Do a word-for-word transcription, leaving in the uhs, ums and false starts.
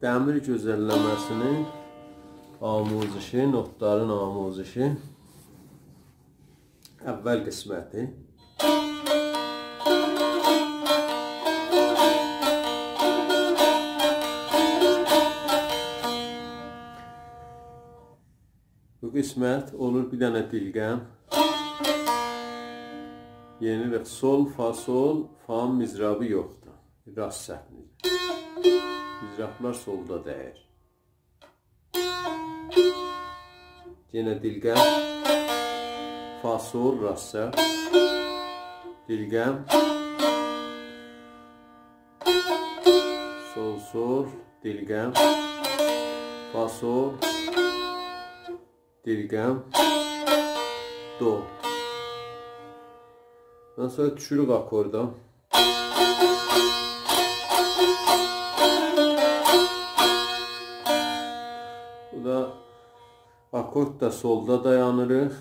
دمیر گؤزلله‌مه‌سی‌نین آموزشی، نوتلارین آموزشی. اول قسمتی. بو قسمت اولور بیر دنه دیلقم. یعنی سل، فا، سل، فانین مضرابی یوخدور. راست سهمینده. مضرابلار سلدا دَییر. یئنه دیلقم. فا، سل، راست سهم. دیلقم. سل، سل، دیلقم. فا، سل. دیلقم. دو. اوندان سونرا دوشوروک آکوردا. بو دا آکورد دا سلدا دایانیریق.